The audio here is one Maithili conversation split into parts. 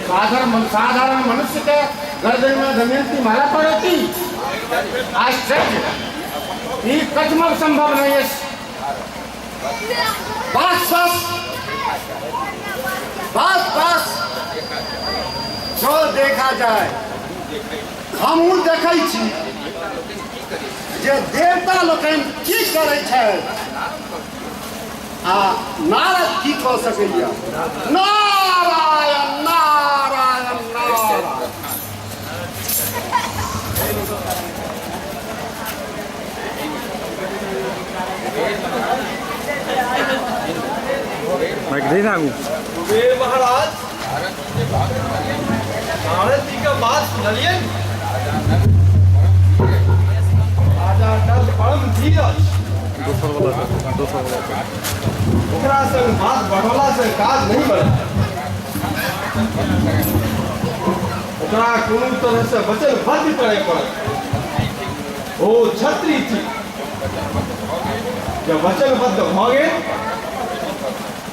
साधारण साधारण मनुष्य के गर्दन में दमयंती माला पड़ती। आश्चर्य, ई कथमप संभव नहीं है। बस बस बस बस, जो देखा जाए। हमहूँ देखै छी जे देवता लोकनि की करै छथि आ नारद की कऽ सकैया। नारायण नारायण नारायण। माइक दे ना आगू। कुबेर महाराज, नारद जी के बात सुनलियन? राजा नल परम धीरज। दोसर वाला, दोसर वाला। ओकरा संग बात बढ़ौला से काज नहीं बनत। ओकरा कोनो तरह से वचनबद्ध करे पड़त। ओ क्षत्रिय थी, जब वचनबद्ध भऽ गेल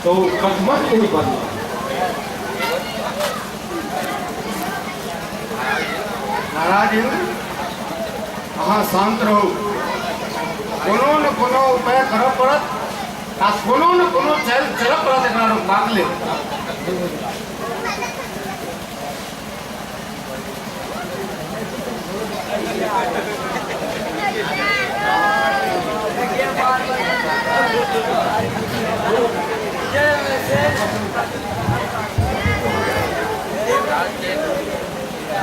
तो ओ कथमक नहीं बदल। महाराज इन्द्र, अहाँ शांत रहू। कोनो ने कोनो उपाय करऽ पड़त आ कोनो ने कोनो चालि चलऽ पड़त एकरा रोकबाक लेल।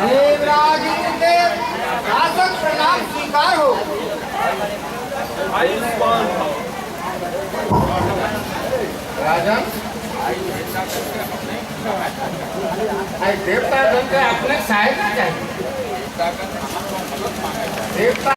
देवराज इंद्र के शासक प्रणाम स्वीकार हो। आयुष्मान भव। राजन, आई देवता गण के अपने सहायता चाहिए। देवता